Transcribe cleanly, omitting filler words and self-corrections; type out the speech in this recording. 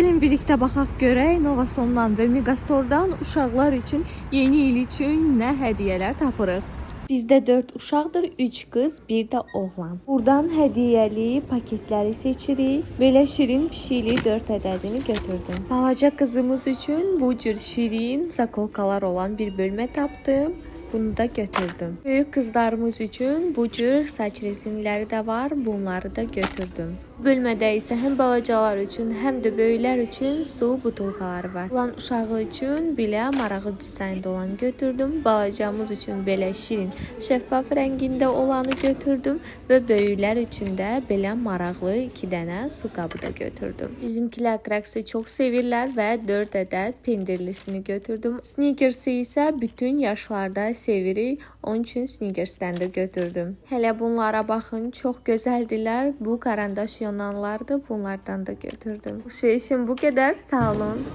Gəlin birlikdə baxaq görək Novasondan və Megastordan uşaqlar üçün yeni il üçün nə hədiyyələr tapırıq. Bizdə 4 uşaqdır, 3 qız, bir də oğlan. Buradan hədiyyəli paketləri seçirik. Belə şirin pişikli 4 ədədini götürdüm. Balaca qızımız üçün bu cür şirin zakolkalar olan bir bölmə tapdım. Bunu da götürdüm. Böyük qızlarımız üçün bu cür saç rezinləri də var. Bunları da götürdüm. Bölmədə isə həm balacalar üçün, həm də böyüklər üçün su butulkaları var. Olan uşağı üçün belə maraqlı dizaynda olanı götürdüm. Balacamız üçün belə şirin, şəffaf rəngində olanı götürdüm və böyüklər üçün də belə maraqlı 2 dənə su qabı da götürdüm. Bizimkilər Cracks'ı çox sevirlər və 4 ədəd pendirlisini götürdüm. Snickers'ı isə bütün yaşlarda sevirik. Onun üçün Snickers'dən də götürdüm. Hələ bunlara baxın, çox gözəldilər. Bu karandaş yonanlardı. Bunlardan da götürdüm. Alışverişim bu qədər. Sağ olun.